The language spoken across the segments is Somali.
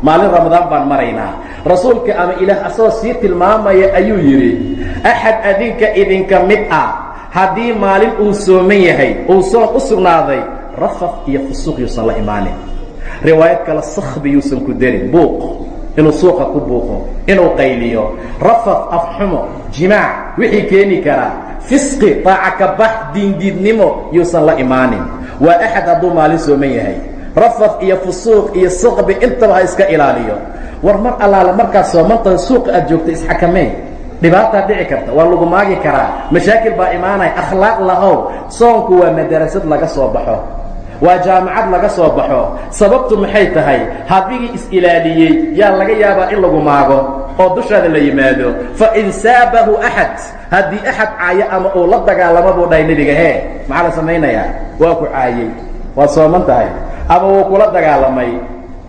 Maalin Ramadaan baan maraynaa. Rasuulka ama Ilaah asagoo sii tilmaamaya ayuu yidhi: axad adinka idinka mid ah haddii maalin uu sooman yahay, uu soon u sugnaaday, rafaf iyo fusuuq yuusan la imaanin. Riwaayad kale, sakhbi yuusan ku darin, buuq, inuu suuqa ku buuqo, inuu qayliyo, rafaf, afxumo, jimaac, wixii keeni karaa fisqi, taaca ka bax, diindiidnimo yuusan la imaanin. Waa axad hadduu maalin sooman yahay, rafaf iyo fusuuq iyo saqbi intaba ha iska ilaaliyo. War mar allaale markaad soomantahay, suuqa aad joogta, isxakamee. Dhibaataa dhici karta, waa lagu maagi karaa, mashaakil baa imaanaya. Akhlaaq lahow. Soonku waa madarasad laga soo baxo, waa jaamacad laga soo baxo. Sababtu maxay tahay? Hadigii is-ilaaliyey yaa laga yaabaa in lagu maago oo dushaada la yimaado. Fain saabahu axad, haddii axad caayo ama uu la dagaalamo, buu dhahay Nebiga, hee, maxaa la samaynayaa? Waa ku caayey, waad sooman tahay, ama wuu kula dagaalamay,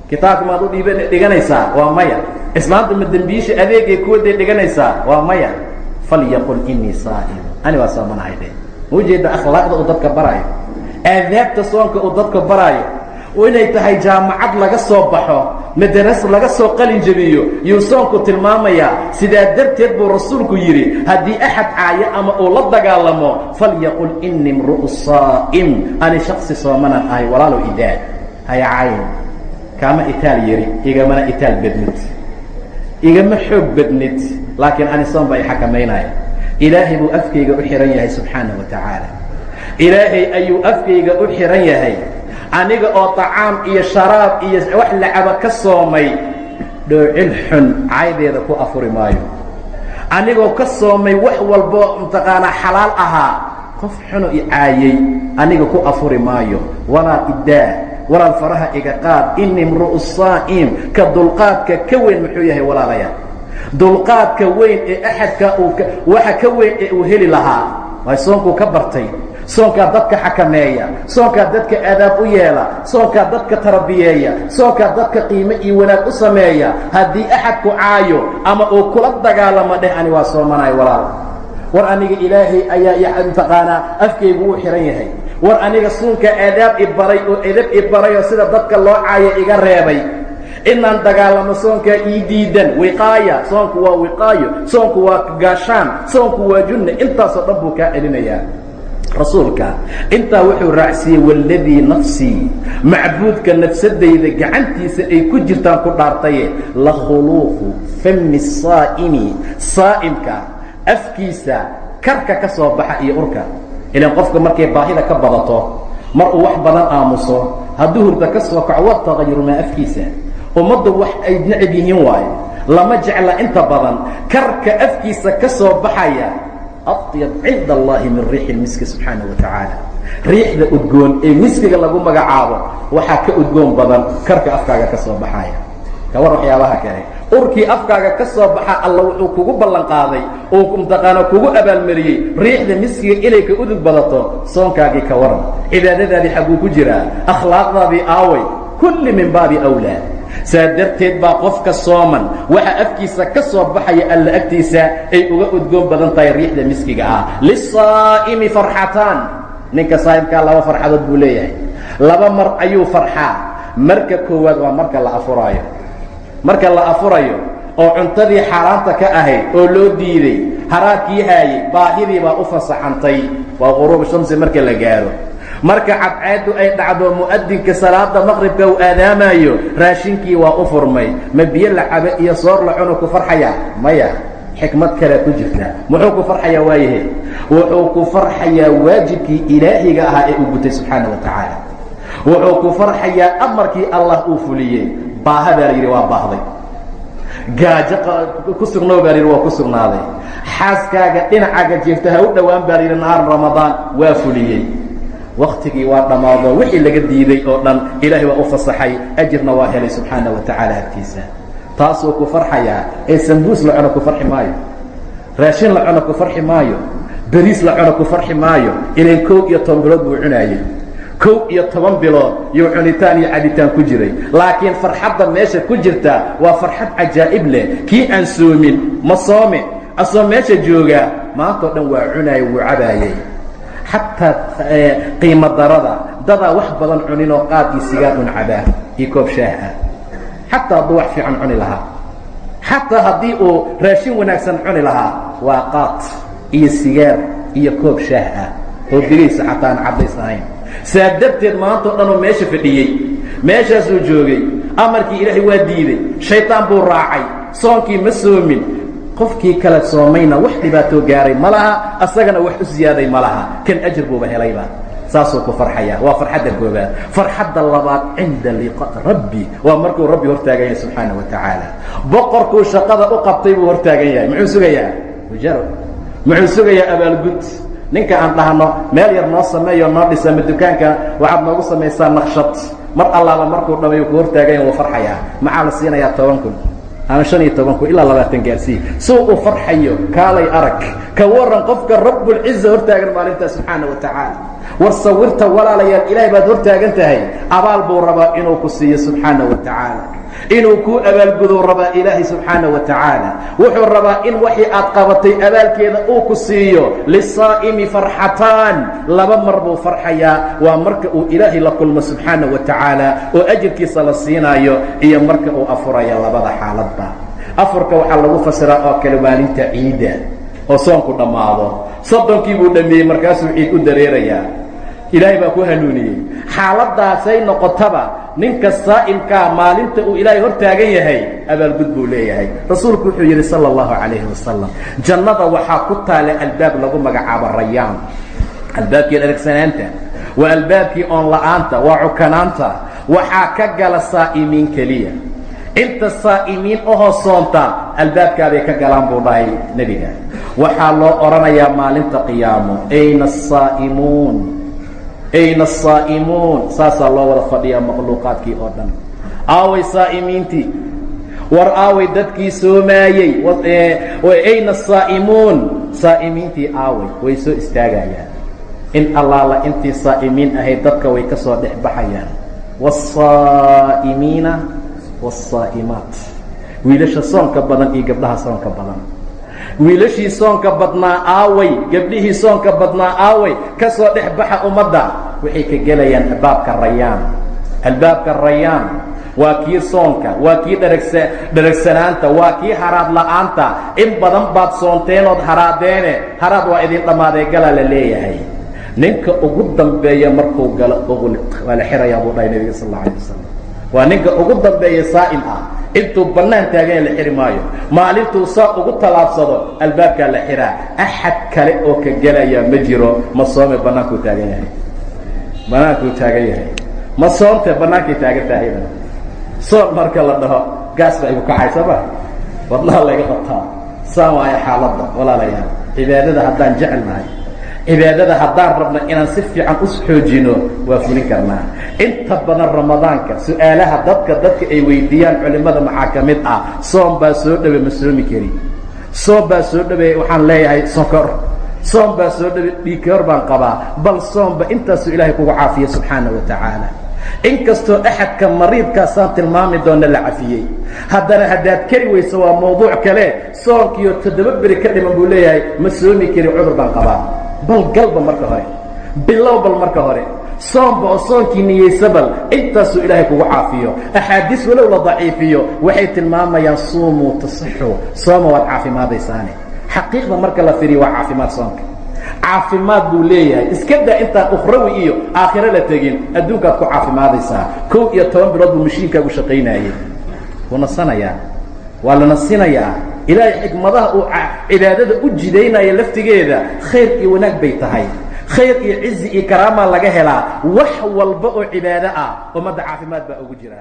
kitaabka maad u dhiib dhiganaysaa? Waa maya. Islaanta ma dembiisha adeegay kuwaday dhiganaysaa? Waa maya. Falyaqul inii saa'im, ani waa soomanahay dhe. Ma ujeeda akhlaaqda uu dadka baraayo, aadaabta soonka uu dadka baraayo, inay tahay jaamacad laga soo baxo, madaras laga soo qalin jebiyo yuu soonku tilmaamayaa. Sidaa darteed buu Rasuulku yidhi: haddii axad caayo ama uu la dagaalamo, falyaqul inii imru'u saa'im, ani shaksi soomanaan ahay, walaalow idaad haya caayin, kaama itaal yari, igamana itaal badnid, igama xoog badnid, laakiin ani soon baa i xakamaynaya. Ilaahay buu afkayga u xihan yahay subxaana wa tacaala. Ilaahay ayuu afkayga u xihan yahay. Aniga oo طacaam iyo sharaab iyo wax lacaba ka soomay, dhoocil xun caydeeda ku afuri maayo. Anigoo ka soomay wax walbo mataqaanaa xalaal ahaa, qof xuno i caayey aniga ku afuri maayo. Walaal idaa, walaal faraha iga qaad, ini imru'u saa'im. Ka dulqaadka ka weyn muxuu yahay, walaalayaal? Dulqaadka weyn ee axadka uu waxa ka weyn ee uu heli lahaa waay soonkuu ka bartay. Soonkaa dadka xakameeya, soonkaa dadka aadaab u yeela, soonkaa dadka tarbiyeeya, soonkaa dadka qiimo iyo wanaag u sameeya. Haddii axadku caayo ama uu kula dagaalamo, dheh: ani waa soomanahay, walaal. War aniga Ilaahay ayaa mataqaanaa afkaygu uu xihan yahay. War aniga suunka aadaab i baray oo edab i baray oo sida dadka loo caayo iga reebay. Inaan dagaalamo soonkaa ii diidan. Wiqaaya, soonku waa wiqaayo, soonku waa gaashaan, soonku waa junna, intaasoo dhan buu kaa celinayaa. Rasuulka intaa wuxuu raacsiiyey: waladii nafsii, macbuudka nafsadayda gacantiisa ay ku jirtaan ku dhaartaye, la khuluufu fami saa'imi, saa'imka afkiisa karka ka soo baxa iyo urka. Ilaan qofka markay baahida ka badato, mar uu wax badan aamuso, hadduu hurda ka soo kaco, waa tagayurmaa afkiisa. Ummaddu wax ay necab yihiin waayo, lama jecla inta badan. Karka afkiisa ka soo baxaya atyab cinda Allahi min riixi lmiski subxaana wa tacaala. Riixda udgoon ee miskiga lagu magacaabo waxaa ka udgoon badan karka afkaaga ka soo baxaya. Kawar waxyaabaha kale, urkii afkaaga ka soo baxa Alla wuxuu kugu ballan qaaday uu mtaqaana kugu abaalmariyey riixda miskiga inay ka udug badato. Soonkaagii ka waran? Cibaadadaadii xagguu ku jiraa? Akhlaaqdaadii aaway? Kulli min baabi awlaa. Saa darteed baa qofka sooman waxa afkiisa ka soo baxaya Alla agtiisa ay uga udgoon badan tahay riixda miskiga ah. Lisaa'imi farxataan, ninka saa'imkaa laba farxadood buu leeyahay, laba mar ayuu farxaa. Marka koowaad waa marka la afuraayo. Marka la afurayo oo cuntadii xaaraanta ka ahayd oo loo diiday, haraadkii haayey, baahidii baa u fasaxantay. Waa quruubu shamsi marka la gaaro, marka cadceeddu ay dhacdo, mu'adinka salaada maqribka uu aadaamayo, raashinkii waa u furmay. Ma biyo la cabe iyo soor la cuno ku farxaya? Maya, xikmad kalea ku jirta. Muxuu ku farxayaa? Waayahe, wuxuu ku farxayaa waajibkii Ilaahiga ahaa ee uu gutay subxaana wa tacaala. Wuxuu ku farxayaa amarkii Allah uu fuliyey. Baaha baa la yidhi, waa baahday. Gaajo ku sugnow baa la yidhi, waa ku sugnaaday. Xaaskaaga dhinacaaga jeefta ha u dhowaan baa la yidhi nahaar Ramadaan, waa fuliyey. Waktigii waa dhammaado, wixii laga diiday oo dhan Ilaahay waa u fasaxay, ajirna waa helay subxaana wa tacaala agtiisa. Taasuu ku farxayaa ee sambuus la cuno ku farxi maayo, raashin la cuno ku farxi maayo, beriis la cuno ku farxi maayo. Ilan 11 bilood buu cunaayey, 11 bilood yuu cunitaan iyo cabitaan ku jiray. Laakiin farxadda meesha ku jirta waa farxad cajaa'ib leh. Kii aan soomin ma soome, asoo meesha joogaa maantao dhan waa cunaayey, wuu cabaayey. Xataa qiimo darada dadaa wax badan cuninoo qaad iyo sigaar un cabaa iyo koob shaah ah. Xataa hadduu wax fiican cuni lahaa, xataa haddii uu raashin wanaagsan cuni lahaa, waa qaad iyo sigaar iyo koob shaah ah oo bigaysa xataa aan caddays ahayn. Saa darteed maantao dhan oo meesha fadhiyey, meeshaasuu joogay, amarkii Ilaahay waa diiday, shaytaan buu raacay, soonkii ma soomin. Qofkii kale soomayna wax dhibaatoo gaaray ma laha, asagana wax u siyaaday ma laha, kan ajir buuba helayba. Saasuu ku farxaya. Waa farxadda koobaad. Farxadda labaad cinda liqaa rabbi, waa markuu Rabbi hortaagan yahay subxaana wa tacaala. Boqorkuu shaqada u qabtay buu hortaagan yahay. Muxuu sugayaa? Ujaro. Muxuu sugayaa? Abaalgud. Ninka aan dhahno meel yar noo sameeyo, noo dhisa, ma dukaanka waxaad noogu samaysaa naqshad, mar allaala markuu dhamayo ku hortaagan yahay, wuu farxayaa. Maxaa la siinayaa? 10,000 ama 15,000 ilaa 20 gaarsii. Suu u farxayo kaalay arag. Ka waran qofka Rabbulciza hortaagan maalintaa subxaana wa tacaala? War sawirta, walaalayaal, Ilaahay baad hortaagan tahay. Abaal buu rabaa inuu ku siiyo subxaana wa tacaala, inuu kuu abaalguduu rabaa Ilaahay subxaana wa tacaala. Wuxuu rabaa in waxii aad qabatay abaalkeeda uu ku siiyo. Lisaa'imi farxataan, laba mar buu farxayaa. Waa marka uu Ilaahay la kulmo subxaana wa tacaala oo ajirkiisa la siinaayo, iyo marka uu afuraya. Labada xaaladba afurka waxaa lagu fasiraa oo kale maalinta ciidda oo soonku dhammaado. 30kii buu dhameeyey, markaasuu ciid u dareerayaa. Ilaahay baa ku hanuuniyey. Xaaladaasay noqotaba, ninka saa'imkaa maalinta uu Ilaahay hor taagan yahay abaalgud buu leeyahay. Rasuulku wuxuu yidhi sala allahu calayhi wasalam, jannada waxaa ku taala albaab lagu magacaabo Rayaan. Albaabkii dharagsanaanta waa albaabkii oon la'aanta, waa cukanaanta. Waxaa ka gala saa'imiin keliya. Inta saa'imiin ahoo soonta albaabkaabay ka galaan buu dhahay nebiga. Waxaa loo odhanayaa maalinta qiyaamo, ayna asaa'imuun, ayna asaa'imuun? Saasaa loo wada fadhiyaa makhluuqaadkii oo dhan. Aaway saa'imiintii? War aaway dadkii soomaayey? Ayna asaa'imuun? Saa'imiintii aaway? Way soo istaagayaan. In allaala intii saa'imiin ahayd dadka way ka soo dhex baxayaan. Waالsaa'imiina waالsaa'imaat, wiilasha soonka badan iyo gabdhaha soonka badan. Wiilashii soonka badnaa aaway? Gabdhihii soonka badnaa aaway? Ka soo dhex baxa ummadda. Waxay ka gelayaan albaabka Rayaan. Albaabka Rayaan waa kii soonka, waa kii dharagsanaanta, waa kii haraad la'aanta. In badan baad soonteenood haraadeene, haraad waa idin dhammaaday, galaa la leeyahay. Ninka ugu dambeeya markuu galo, uqliq, waa la xirayaa buu dhahay nebiga sal alla alay wasalam. Waa ninka ugu dambeeya saa'im ah. Intuu bannaan taaganya la xiri maayo. Maalintuu saa ugu tallaabsado albaabkaa la xiraa, axad kale oo ka gelayaa ma jiro. Ma soome? Bannaankuu taagan yahay, bannaankuu taagan yahay. Ma soomte? Bannaankay taagan tahayba. Soon marka la dhaho gaas baa igu kacay sooma, wadnaha layga qabtaa. Saan waayo xaaladda, walaalayaal. Cibaadada haddaan jecelnahay, cibaadada haddaan rabno inaan si fiican u xoojino, waa fulin karnaa. Inta badan Ramadaanka su-aalaha dadka ay weydiiyaan culimmada maxaa ka mid ah? Soom baa soo dhawe, ma soomi kari. Soom baa soo dhaweey, waxaan leeyahay sonkor. Soom baa soo dhawe, dhiigkoor baan qabaa. Bal soomba intaasuu Ilaahay kugu caafiya subxaana wa tacaala. Inkastoo axadka mariidkaasaan tilmaami doona la cafiyey, haddana haddaad kari weyso waa mawduuc kale. Soonkiiyo 7 beri ka dhiman buu leeyahay, ma soomi kari, cudur baan qabaa. Bal galba marka hore, bilow bal marka hore soomba oo soonkii niyeysa, bal intaasuu Ilaahay kugu caafiyo. Axaadiis walow la daciifiyo waxay tilmaamayaan suumuu tasixu, sooma waad caafimaadaysaane. Xaqiiqda marka la firiyo waa caafimaad. Soonka caafimaad buu leeyahay. Iska daa intaan ukhrawi iyo aakhiro la tegin, adduunkaad ku caafimaadaysaa. 11 bilood buu mashiinkaagu shaqaynaayey, wuu nasanayaa, waa la nasinayaa. Ilaahay xikmadaha uu cibaadada u jidaynaya laftigeeda khayr iyo wanaag bay tahay, khayr iyo cizi iyo karaamaa laga helaa. Wax walba oo cibaado ah ummadda caafimaad baa ugu jira.